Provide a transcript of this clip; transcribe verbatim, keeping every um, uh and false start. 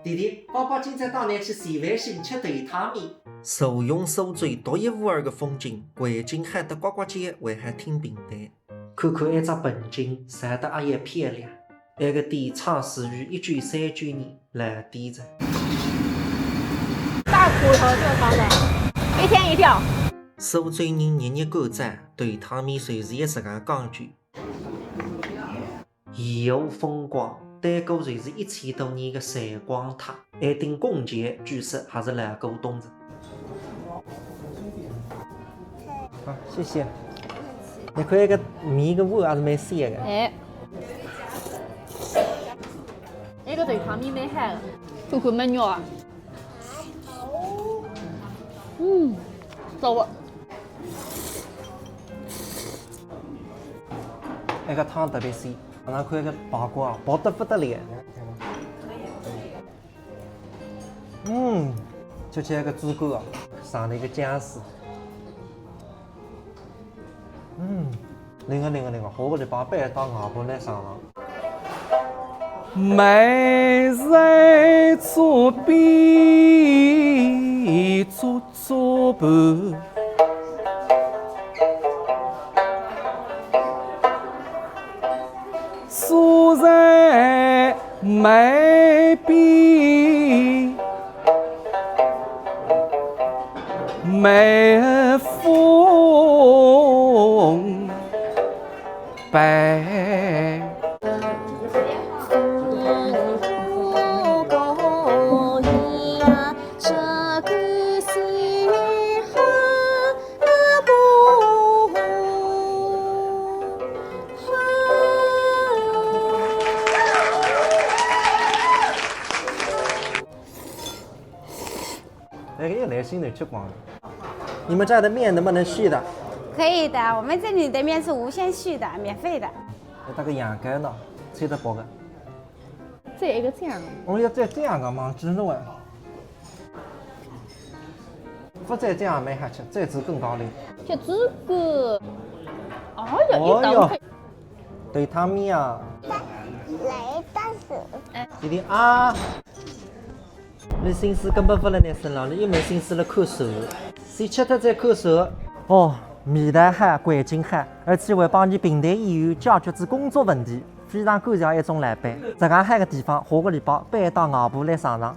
弟弟，爸爸今朝带㑚去徐汇新吃头汤面。坐拥苏州独一无二的风景，环境好得呱呱叫，还好听评弹。看看埃只盆景，晒得阿要漂亮。埃个店创始于一九三九年，老店哉。大骨头做汤的，一天一调。苏州人日日赶早，头汤面就是一实梗讲究。 沿河风光，对过就是一千多年的闪光塔，埃顶拱桥据说还是老古董着。好，谢谢。侬看埃个面个碗还是蛮鲜个。哎，埃个头汤面蛮好个，看看蛮肉啊。嗯，糟了。 埃个汤特别鲜，侬看埃个排骨啊，薄得不得了。嗯，吃吃埃个猪肝啊，上了一个姜丝。嗯，灵个灵个灵个，下个礼拜搬到外婆来上了。梅菜做煸做做伴。 素菜梅煸梅凤白。 哎，又来新的吃光了。你们这儿的面能不能续的？可以的，我们这里的面是无限续的，免费的。哎，那个羊羔呢？切得薄个。 蘸一个酱。哦，要蘸酱个嘛，真的哎。不蘸酱也蛮好吃，蘸子更高嘞。吃这个，哎呀，一道菜。哦哟，对汤面啊。来，但是弟弟啊，侬心思根本不辣侬身浪，侬又没心思辣看书。先吃脱再看书。哦，味道好，环境好，而且还帮侬评弹演员解决仔工作问题。 非常感谢埃种老板。实梗好个地方，下个礼拜搬到外婆来上上，